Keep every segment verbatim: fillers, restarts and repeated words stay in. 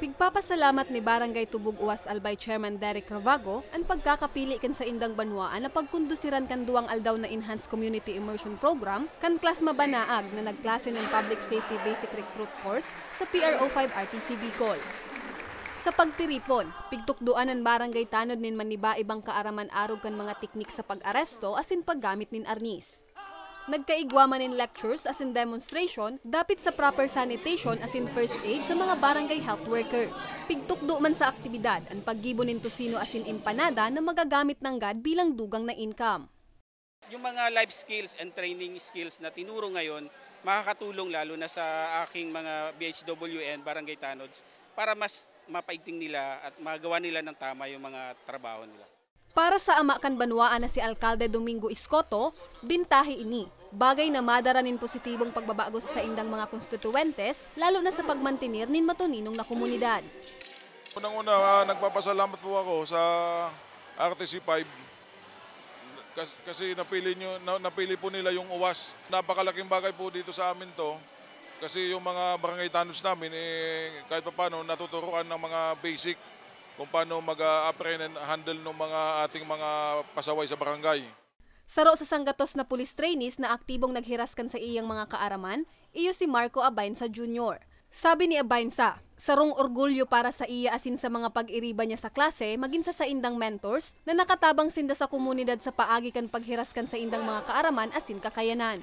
Pigpapasalamat ni Barangay Tubog Uwas Albay Chairman Derek Ravago an pagkakapili kan saindang banwaan na pagkondusiran kan duwang aldaw na Enhanced Community Immersion Program kan Klasma Banaag na nagklase nin Public Safety Basic Recruit Course sa P R O five R T C Bicol. Sa pagtiripon, pigtukdoan an barangay tanod nin maniba-ibang kaaraman arog kan mga teknik sa pag-aresto asin paggamit nin arnis. Nagkaigwa man nin lectures asin demonstration dapit sa proper sanitation asin first aid sa mga barangay health workers. Pigtukdo man sa aktibidad an paggibo nin tusino asin empanada na magagamit nanggad bilang dugang na income. Yung mga life skills and training skills na tinuro ngayon, makakatulong lalo na sa aking mga B H W and barangay tanods para mas mapaigting nila at magawa nila ng tama yung mga trabaho nila. Para sa ama kan banwaan na si Alkalde Domingo Escoto, bintahe ini, bagay na madara nin positibong pagbabago sa saindang mga konstituwentes, lalo na sa pagmantener nin matuninong na komunidad. Unang-una, ah, nagpapasalamat po ako sa R T C five kas- kasi napili nyo, na- napili po nila yung uwas. Napakalaking bagay po dito sa amin to kasi yung mga barangay tanods namin, eh, kahit papaano natuturuan ng mga basic kung paano mag-apprehend and handle ng mga ating mga pasaway sa barangay. Saro sa sanggatos na police trainees na aktibong naghiras kan saiyang mga kaaraman, iyo si Marco Abainsa Junior. Sabi ni Abainsa, sarong orgulyo para sa iya asin sa mga pag-iriba niya sa klase magin sa saindang mentors na nakatabang sinda sa komunidad sa paagi kan paghiras kan saindang mga kaaraman asin kakayanan.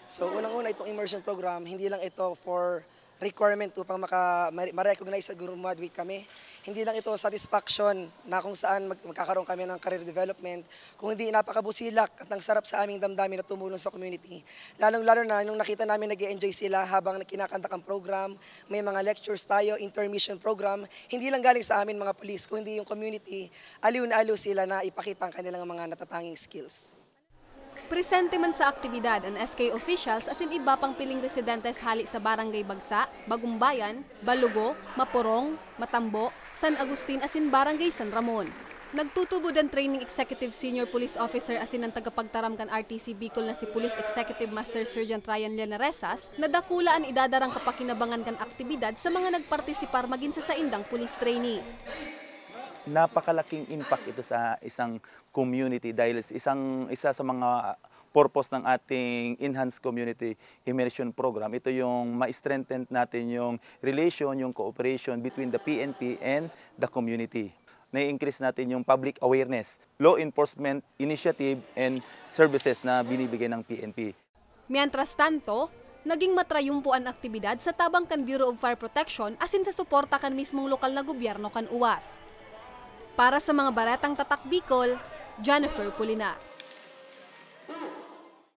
So, unang-una, itong immersion program, hindi lang ito for requirement upang maka, ma-, ma-recognize at graduate kami. Hindi lang ito satisfaction na kung saan mag, magkakaroon kami ng career development, kung hindi napakabusilak at ang sarap sa aming damdamin na tumulong sa community. Lalong-lalo na nung nakita namin nag enjoy sila habang kinakandak ang program, may mga lectures tayo, intermission program, hindi lang galing sa amin mga pulis, kundi yung community, aliw na aliw sila na ipakita ang kanilang mga natatanging skills. Presente man sa aktibidad an S K officials asin iba pang piling residentes hale sa Barangay Bagsa, Bagumbayan, Balugo, Mapurong, Matambo, San Agustin asin Barangay San Ramon. Nagtutubod an Training Executive Senior Police Officer asin an tagapagtaram kan R T C Bicol na si Police Executive Master Sergeant Ryan Lenaresas na dakula an idadarang kapakinabangan kan aktibidad sa mga nagpartisipar magin sa saindang police trainees. Napakalaking impact ito sa isang community dahil isang isa sa mga purpose ng ating Enhanced Community Immersion Program, ito yung ma-strengthen natin yung relation, yung cooperation between the P N P and the community. Na-increase natin yung public awareness, law enforcement initiative and services na binibigay ng P N P. Mientras tanto, naging matrayumpo an aktibidad sa tabang kan Bureau of Fire Protection asin sa suporta kan mismong lokal na gobyerno kan Uwas. Para sa mga Baretang Tatak Bicol, Jennifer Pulinar.